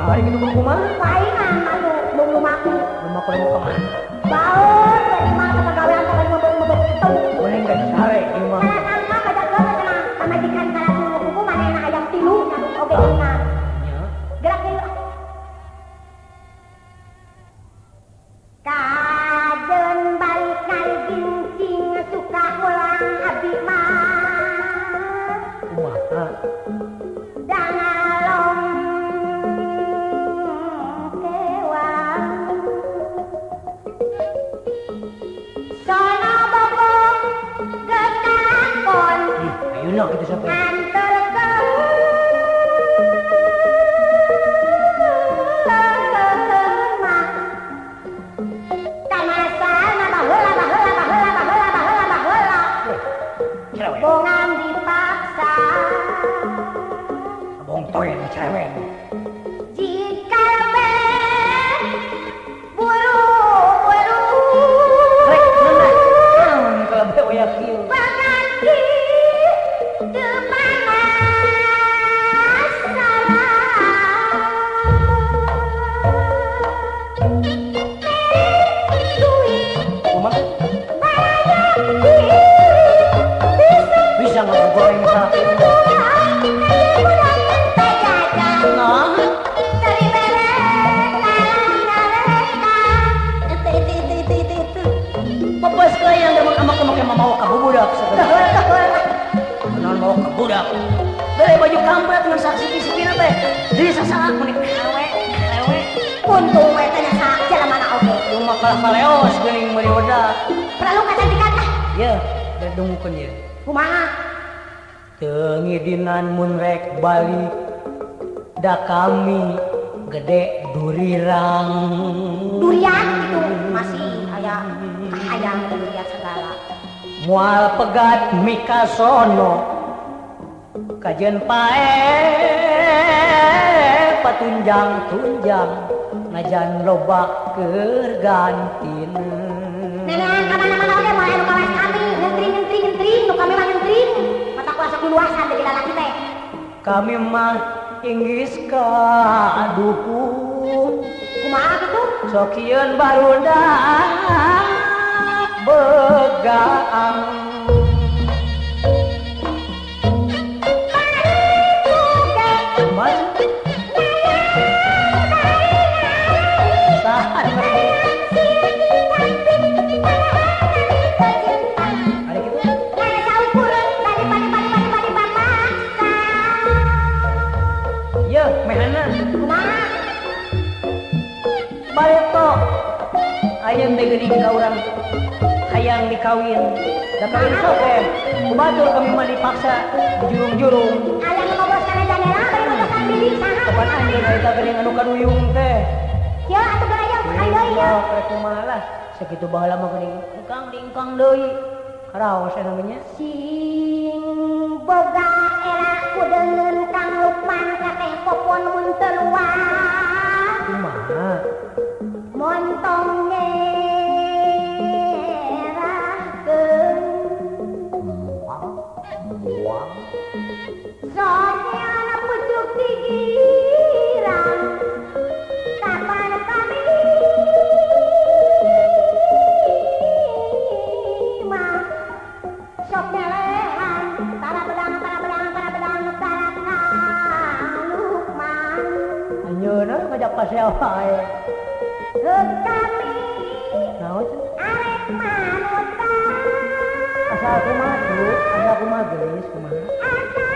Ari kitu kudu kumaha? Paingan atuh mun lumaku. Lumaku lamun ka mana? Baur we imah teh pagawean teh meubeut kitu. Mending geus sare imah. Salah mah kajaga cenah pamajikan kana kuku manehna hayang tilu oge ingat. Nya. Gerak deui ah. Kajen balik ngaligincing suka ulang abdi mah. Kumaha? Dangalong kewang. Sono bobo ketakon. Ih, ayeuna kitu sampe. Anterkeun mah. Kamasana baheula baheula baheula baheula baheula baheula. Cerewet. Bongan dipaksa. Bongtoy cerewet. Jika lebih buru-buru. Rek nana. Naon kalau be oya kieu. Pagati teu panas salah. Kumaha? Banyak diri bisa Bisa ngagoreng sapi. Nah, papas kaya yang amak amak yang mau kabubudak sagala. Naon mau kabudak. Bere baju kampret ngan saksi sipina teh. Jadi sasaat mun kawe, lewe. Untung we teh nya jalan mana oge. Rumah kalah kaleos geuning meuli wedak. Perlu kacantikan tah. Ye, da dungukeun ye. Kumaha? Teu ngidinan mun rek balik. Da kami gede durirang. Durian gitu masih aya kahayang durian segala. Moal pegat mikasono kajen pae patunjang-tunjang najan loba keur gantina. Nenean ka mana-mana oge moal anu kawas kami ngentring ngentring ngentring nu kami mah ngentring. Mata kuasa kuluasan jadi lalaki teh. Kami mah inggris ka dukun. Kumaha kitu? Sokieun barudak begaang. Kumaha? Saha ari kitu? Ye, mehana. Kumaha? Bareto. Aya teh geuning ka urang hayang dikawin. Da kawin sok we. Kubatur kami mah dipaksa dijurung-jurung. Aya nu ngobros kana jandela bari ngobros ka bilik saha? Kapan anjeun eta geuning anu kaduyung teh. Kieu atuh geura ieu ayo deui ieu. Oh, rek kumaha lah. Sakitu baheula mah geuning engkang diengkang deui. Karaos eta namanya. Sing boga era ku deungeun Kang Lukman ka teh popon mun teu luas. Kumaha? Montong ngerahkeun. Soalnya pucuk digirang. Kapan kami mah sok nyelehan tara bedang tara bedang tara bedang tara Kang Lukman. Anjeunna ngajak pasea wae. Heuk kami Naon cenah? arek manutan. Asal kumaha, Bu? Asal kumaha geulis kumaha? Asal